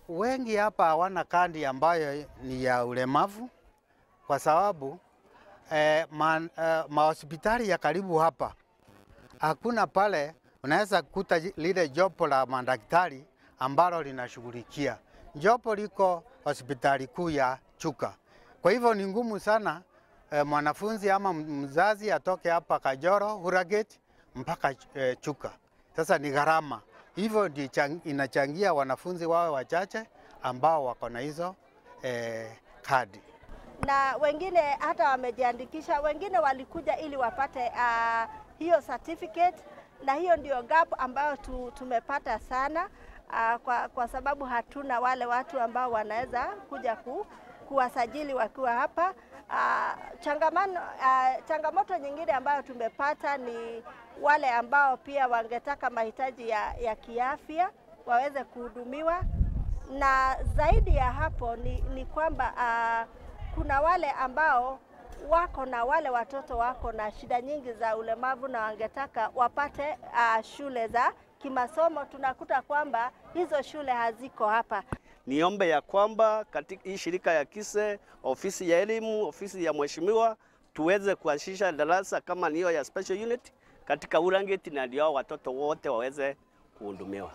Wengi hapa hawana kadi ambayo ni ya ulemavu kwa sababu mahospitali ya karibu hapa hakuna pale unaweza kukuta lile jopo la madaktari ambalo linashughulikia. Jopo liko hospitali kuu ya Chuka. Kwa hivyo ni ngumu sana mwanafunzi ama mzazi atoke hapa Kajoro, Huragate mpaka Chuka. Sasa ni gharama. Hivyo ndio inachangia wanafunzi wawe wachache ambao wako na hizo kadi. Na wengine hata wamejiandikisha, wengine walikuja ili wapate hiyo certificate, na hiyo ndio gap ambayo tumepata sana kwa sababu hatuna wale watu ambao wanaweza kuja kuwasajili wakiwa hapa. Changamoto nyingine ambayo tumepata ni wale ambao pia wangetaka mahitaji ya kiafya waweze kuhudumiwa, na zaidi ya hapo ni kwamba kuna wale ambao wako na wale watoto wako na shida nyingi za ulemavu na wangetaka wapate shule za kimasomo. Tunakuta kwamba hizo shule haziko hapa. Niombe ya kwamba katika hii shirika ya KISE, ofisi ya elimu, ofisi ya mheshimiwa, tuweze kuanzisha darasa kama niyo ya special unit katika Hurungate, na ndio watoto wote waweze kuhudumiwa.